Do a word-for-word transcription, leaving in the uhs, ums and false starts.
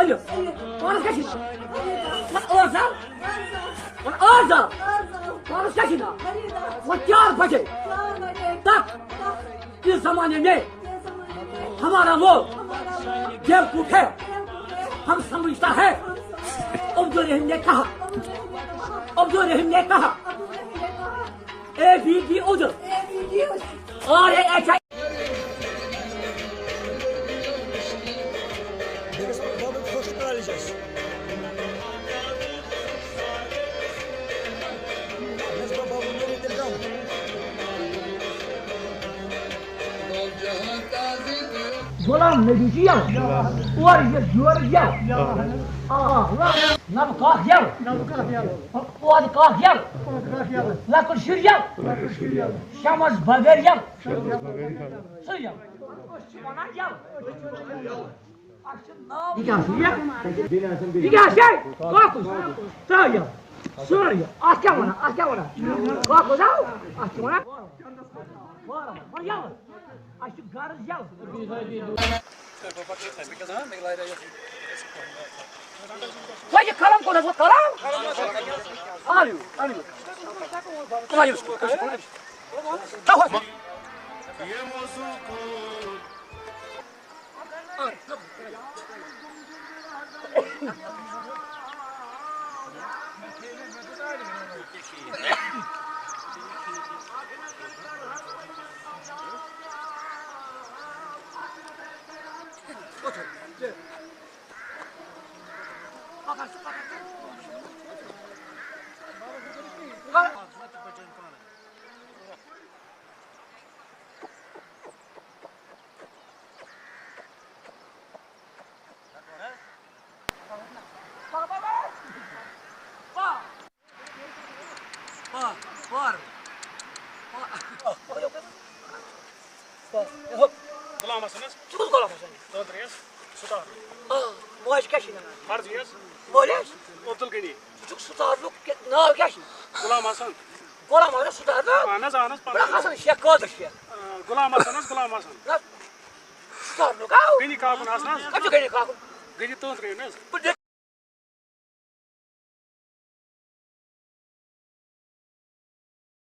پانس کیٛاہ چھُے ناو؟ وَن ٲرزا۔ وَن ٲرزا۔ پانس کیٛاہ چھُے ناو؟ وَن چار بجے تک اس زمانے میں ہمارا لوگ بیوقوف ہے، ہم سمجھتا ہے۔ عبدالرحیم نے کہا، عبدالرحیم نے کہا، اے بی ڈی ادھر، R A H I. Ghulam Nabi چھُ یَوٕ۔ اورٕ یہِ یورٕ یَوٕ۔ آ، نَبہٕ کاک یَوٕ۔ اورٕ کاک یَوٕ۔ لۄکُٹ شُر یَوٕ۔ شمس بغٲر یَوٕ۔ سُہ یَوٕ۔ أسۍ چھِ وَنان یَوٕ۔ اَسہِ چھُ ناو۔ یہِ کیٛاہ چھُ؟ یہِ؟ یہِ کیٛاہ چھُ؟ کاکُس۔ ترٛٲو یَوٕ۔ سورُے یَوٕ۔ اَتھ کیٛاہ وَنان؟ اَتھ کیٛاہ وَنان؟ کاکُس آو۔ اَتھ چھِ وَنان۔ وَن یَوٕ۔ اَسہِ چھُ غرض یَوٕ۔ وۄنۍ یہِ قلم کوٚت حظ ووت؟ قلم؟ اَنِو، اَنِو۔ اَنِو۔ تھاو حظ۔ غلام حسن حظ۔ ژٕ کُس غلام حسن؟ تٲنٛترے حظ۔ سُہ تہِ حظ۔ آ، ماجہِ کیٛاہ چھِ ناو؟ فرضی حظ۔ مٲلۍ حظ؟ عبدالغنی۔ ژٕ چھُکھ سُہ تعلق کہِ-، ناو کیٛاہ چھُ؟ غلام حسن۔ غلام حسن سُہ تعلق؟ اہن حظ، اہن حظ، پنُن۔ بڑا حسن شیخ قادر شیخ۔ آ، غلام حسن حظ، غلام حسن۔ نہ، سُہ تعلق آو۔ غنی کاکُن حسن حظ۔ کَتہِ چھُ غنی کاکُن؟ غنی تٲنٛترے حظ۔ بہٕ دِ-